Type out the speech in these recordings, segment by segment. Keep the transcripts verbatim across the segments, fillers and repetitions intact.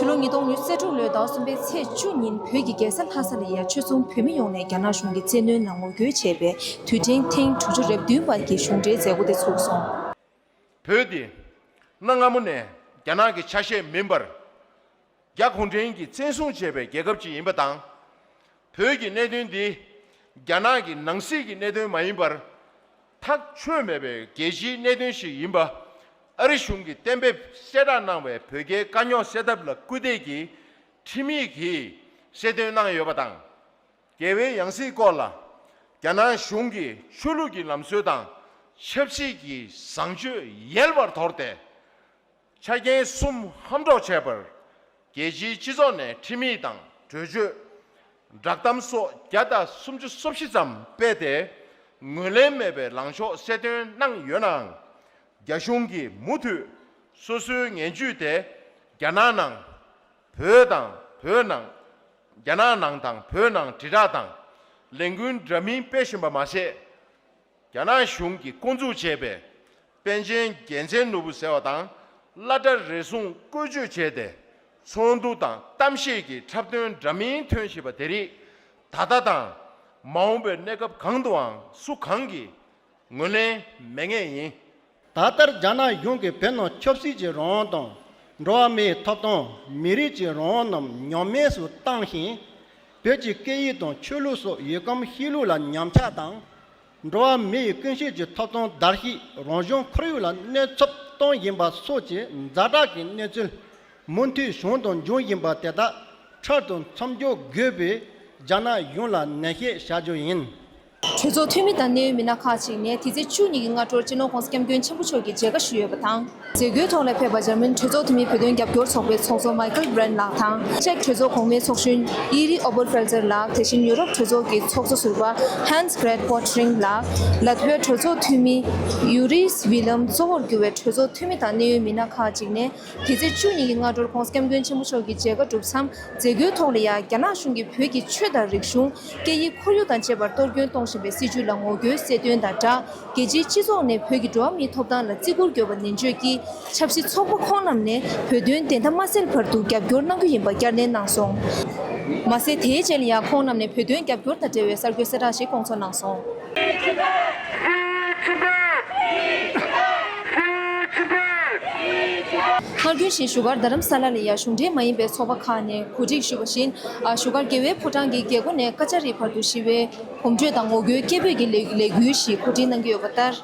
ལོ་ཉིས་སྟོང་ཉི་ཤུ་རྩ་དྲུག་ལོའི་ཟླ་བ་གསུམ་པའི་ཚེས་བཅུ་ཉིན་བོད་ཀྱི་རྒྱལ་ས་ལྷ་ས་ལ་ཡ་ཆོལ་གསུམ་བོད་མི་ཡོངས་ནས་རྒྱ་ནག་གཞུང་གི་བཙན་གནོན་ལ་ངོ་རྒོལ་བྱས་པའི་དུས་དྲན་ཐེངས་དྲུག་ཅུ་རེ་བདུན་པ་གི་གཞུང་འབྲེལ་མཛད་སྒོ་དེ་ཚུགས་སོང་། བོད་འདི་གནའ་སྔ་མོ་ནས་རྒྱ་ནག་གི་ཆ་ཤས་མིན་པར། རྒྱ་གུང་ཁྲན་གྱིས་བཙན་བཟུང་བྱས་པའི་རྒྱལ་ཁབ་ཅིག་ཡིན་པ་དང་། བོད་ཀྱི་གནད་དོན་འདི་རྒྱ་ནག་གི་ནང་སྲིད་ཀྱི་གནད་དོན་མ་ཡིན་པར། ཐག་ཆོད་མེད་པའི་རྒྱལ་སྤྱིའི་གནད་དོན་ཞིག་ཡིན་པ། ཨ་རི་གཞུང་གིས་གཏན་འབེབས་གསལ་བསྒྲགས་གནང་བའི་བོད་རྒྱའི་དཀའ་རྙོག་སེལ་ཐབས་ལ་སྐུལ་འདེད་ཀྱིས་ཁྲིམས་ཡིག་གིས་གསལ་སྟོན་གནང་ཡོད་པ་དང་། རྒྱལ་བའི་ཡང་སྲིད་སྐོར་ལ་རྒྱ་ནག་གཞུང་གིས་ཆོས་ལུགས་ཀྱི་ལམ་སྲོལ་དང་ཆབ་སྲིད་ཀྱི་བཟང་སྤྱོད་ཡལ་བར་དོར་ཏེ། ཆ་རྐྱེན་གསུམ་ཧམ་འཕྲོག་བྱས་པར། རྒྱལ་སྤྱིའི་སྤྱི་ཚོགས་ནས་ཁྲིམས་ཡིག་དང་གྲོས་ཆོད། བསྒྲགས་གཏམ་སོགས་བརྒྱ་དང་སུམ་ཅུ་སོ་བཞི་ཙམ་སྤེལ་ཏེ། ངོས་ལེན་མེད་པའི་ལངས་ཕྱོགས་གསལ་སྟོན་གནང་ཡོད་ནའང་། རྒྱ་གཞུང་གིས་མུ་མཐུད་སོ་སོའི་ངན་ཇུས་དེ་རྒྱ་ནག་ནང་། བོད་དང་བོད་ནང་། རྒྱ་ནག་ནང་དང་བོད་ནང་དྲིལ་བསྒྲགས་དང་ལས་འགུལ་འདྲ་མིན་སྤེལ་བཞིན་པ་མ་ཟད། རྒྱ་ནག་གཞུང་གིས་བསྐོ་འཛུགས་བྱས་པའི་པཎ་ཆེན་རྒྱལ་མཚན་ནོར་བུ་ཟེར་བ་དང་སློབ་གྲྭ་རེ་ཟུང་བཀོལ་སྤྱོད་བྱས་ཏེ། ཚོགས་འདུ་དང་གཏམ་བཤད་ཀྱི་འཁྲབ་སྟོན་འདྲ་མིན་ཐོན་བཞིན་པ་དེ་རིགས་ད་ལྟ་དང་མ་འོངས་པའི་གནས་སྐབས་གང་དུའང་སུ་གང་གིས་ངོས་ལེན་མེད་ངེས་ཡིན། ད་ལྟར་རྒྱ་ནག་གཞུང་གིས་བོད་ནང་ཆབ་སྲིད་ཀྱི་རང་དབང་དང་། འགྲོ་བ་མིའི་ཐོབ་ཐང་། མི་རིགས་ཀྱི་རང་དབང་རྣམས་ཉམས་དམས་སུ་བཏང་ཞིང་། བོད་ཀྱི་སྐད་ཡིག་དང་ཆོས་ལུགས་སོགས་ཡུལ་ཁམས་ཤེས་ལུགས་ལ་ཉམས་ཆག་དང་། འགྲོ་བ་མིའི་ཀུན་སྤྱོད་ཀྱི་ཐོབ་ཐང་བརྡལ་བཤིག་རང་བྱུང་ཁོར་ཡུག་ལ་གནོད་ཚབས་གཏོང་བཞིན་པ་སོགས་ཀྱི་ཛ་དྲག་གི་གནས་ཚུལ་མུ་མཐུད་བྱུང་དང་འབྱུང་བཞིན་པ་དེ་དག་འཕྲལ་དུ་མཚམས་འཇོག་དགོས་པའི་རྒྱ་ནག་གཞུང་ལ་ནན་བཤད་བྱ་རྒྱུ་ཡིན། གྲོས་ཚོགས་འཐུས་མི་དང་གནད་ཡོད་མི་སྣ་ཁག་ཅིག་ནས་དེ་ཚེ་བཅུ་གཉིས་ཀྱི་སྔ་དྲོར་སྤྱི་ནོར་༸གོང་ས་༸སྐྱབས་མགོན་ཆེན་པོ་མཆོག་གི་མཇལ་ཁ་ཞུས་ཡོད་པ་དང་། མཛད་སྒོའི་ཐོག་ལ་ཕེབས་པ་འཇར་མན་གྲོས་ཚོགས་འཐུས་མི་བོད་དོན་རྒྱབ་སྐྱོར་ཚོགས་པའི་ཚོགས་གཙོ་མའི་ཀལ་བྷི་རན་ལགས་དང་། ཅེཀ་གྲོས་ཚོགས་གོང་མའི་ཚོགས་གཞོན་ཨི་རི་ཨོ་བར་ཕེལ་ཙེར་ལགས། དེ་བཞིན་ཡུ་རོབ་གྲོས་ཚོགས་ཀྱི་ཚོགས་གཙོ་ཟུར་པ་ཧན་སི་ཀྲེད་པོ་ཊི་རིང་ལགས། ལ་ཐི་བྷི་ཡ་གྲོས་ཚོགས་འཐུས་མི་ཡུ་རིས་ཝི་ལམ་གཙོ་བོར་གྱུར་བའི་གྲོས་ཚོགས་འཐུས་མི་དང་གནད་ཡོད་མི་སྣ་ཁག་ཅིག་ནས། དེ་ཚེ་བཅུ་གཉིས་ཀྱི་སྔ་དྲོར་༸གོང་ས་༸སྐྱབས་མགོན་ཆེན་པོ་མཆོག་གི་མཇལ་ཁ་གྲུབ་མཚམས། མཛད་སྒོའི་ཐོག་ལ་ཡང་རྒྱ་ནག་གཞུང་གིས་བོད་ཀྱི་ཆོས་དང་རིག་གཞུང་། སྐད་ཡིག་ཁོར་ཡུག་དང་བཅས་པར་གཏོར་སྐྱོན་གཏོང་བཞིན་པའི་སྲིད་བྱུས་ལ་ངོ་རྒོལ་གསལ་སྟོན་དང་སྦྲགས། རྒྱལ་སྤྱིའི་སྤྱི་ཚོགས་ནས་བོད་ཀྱི་འགྲོ་བ་མིའི་ཐོབ་ཐང་ལ་བརྩི་བཀུར་དགོས་པ་ནན་བརྗོད་ཀྱིས། ཆབ་སྲིད་ཚོགས་པ་ཁོང་རྣམས་ནས་བོད་དོན་བདེན་མཐའ་མ་གསལ་བར་དུ་རྒྱབ་སྐྱོར་གནང་རྒྱུ་ཡིན་པ་བསྐྱར་ནན་གནང་སོང་། མ་ཟད། དེའི་རྗེས་ལ་ཡང་ཁོང་རྣམས་ནས་བོད་དོན་རྒྱབ་སྐྱོར་དང་འབྲེལ་བའི་གསར་འགོད་གསལ་བསྒྲགས་ཤིག་སྐོང་ཚོགས་གནང་སོང་། སྔར་རྒྱུན་བཞིན་བཞུགས་སྒར་རྡ་རམ་ས་ལ་ལ་ཡ་གཞུང་འབྲེལ་མ་ཡིན་པའི་ཚོགས་པ་ཁག་ནས་གོ་སྒྲིག་ཞུས་པ་བཞིན། ཨ། བཞུགས་སྒར་རྒྱལ་བའི་ཕོ་བྲང་གི་རྒྱལ་སྒོ་ནས་ཀ་ཅ་རིའི་བར་དུ་ཞི་བའི་གོམ་བགྲོད་དང་ངོ་རྒོལ་སྐད་འབོད་ཀྱི་ལས་ལས་འགུལ་ཞིག་གོ་སྒྲིག་གནང་གི་ཡོད་པ་ལྟར།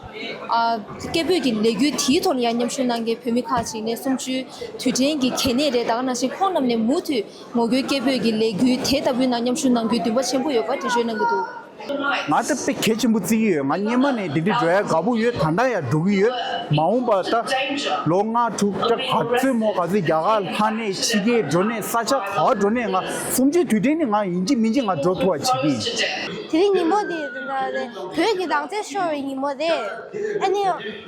ཨ། སྐད་འབོད་ཀྱི་ལས་འགུལ་དེའི་ཐོག་ལ་ཡང་མཉམ་ཞུགས་གནང་མཁན་བོད་མི་ཁག་ཅིག་ནས་གསུམ་བཅུའི་དུས་དྲན་གྱི་གལ་གནད་རེད། ད་ག་ནང་བཞིན་ཁོང་རྣམས་ནས་མུ་མཐུད་ངོ་རྒོལ་སྐད་འབོད་ཀྱི་ལས་འགུལ་དེ་ལྟ་བུའི་ནང་མཉམ་ཞུགས་གནང་རྒྱུའི་འདུན་པ་ཆེན་པོ་ཡོད་པ་འགྲེལ་བརྗོད་གནང་གི་འདུག། ང་ད་དཔེ་གལ་ཆེན་པོ་བརྩི་གི་ཡོད། ང་སྔོན་མ་ནས་འདི་འདྲ་འགྲོ་ཡ་དགའ་པོ་ཡོད། ད་ལྟ་ཡང་འགྲོ་གི་ཡོད། མ་འོངས་པ་ད་ལོ་ལྔ་དྲུག་ད་ག་ཚོད་མོ་ག་ཚོད་རྒྱ་གར་ལྷ་གནས་ཕྱི་རྒྱལ་འགྲོ་གནས་ས་ཆ་ག་པར་འགྲོ་གནས་ང་གསུམ་བཅུའི་དུས་དྲན་ནི་ང་ཡིན་གཅིག་མིན་གཅིག་ང་འགྲོ་ཐུབ་པ་བྱེད་ཀྱི་ཡིན། དེ་རིང་ཉིན་མོ་འདི་བོད་ཀྱི་རང་བཙན་ཤོར་བའི་ཉིན་མོ་རེད། ཨ་ནི་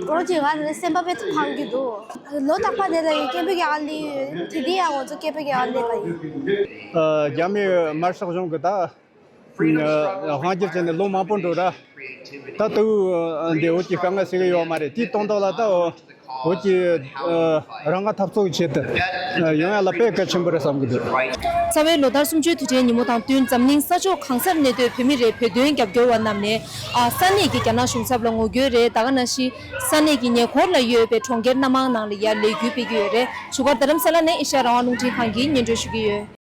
ལོ་གཅིག་ང་དེ་སེམས་པ་དཔེ་ཕངས་ཀྱི་འདུག། ལོ་རྟག་པར་དེ་ལ་ཡི་སྐད་འབོད་ཀྱི་ཨར་ལས་ཡོད། དེ་དུས་ཡང་ང་ཚོ་སྐད་འབོད་ཀྱི་ཨར་ལས་ལ་ཡོད། ཨ། རྒྱ་མིའི་དམར་ཤོག་གཞུང་གི་ད་དབང་སྒྱུར་བྱས་ནས་ལོ་མང་པོ་འགྲོ་ར། ད་དུ་འདི་འོ་ཅི་དཀའ་ངལ་སེལ་གི་ཡོད་མ་རེད། དེའི་དོན་དག་ལ་ད་འོ་ཅི་རང་དབང་འཐབ་རྩོད་ཆེད་དུ་ཡོང་ཡ་ལ་དཔེ་གལ་ཆེན་པོ་རེད་བསམ་གི་འདུག། རྩ་བའི་ལོ་ལྟར་གསུམ་བཅུའི་དུས་དྲན་ཉིན་མོ་དང་བསྟུན། འཛམ་གླིང་ས་ཕྱོགས་གང་སར་གནས་སྡོད་བོད་མི་རེད། བོད་དོན་རྒྱབ་སྐྱོར་བ་རྣམས་ནས། ཨ། ས་གནས་ཀྱི་རྒྱ་ནག་གཞུང་ཚབ་ལ་ངོ་རྒོལ་རེད། ད་ག་ནང་བཞིན་ས་གནས་ཀྱི་ཉེ་འཁོར་ལ་ཡོད་པའི་གྲོང་ཁྱེར་སྣ་མང་ནང་ལ་ཡ་ལས་འགུལ་སྤེལ་གྱི་ཡོད་རེད། བཞུགས་སྒར་རྡ་རམ་ས་ལ་ནས་ཨེ་ཤ་ཡ་རང་དབང་རླུང་འཕྲིན་ཁང་གིས་སྙན་སྒྲོན་ཞུ་གི་ཡོད།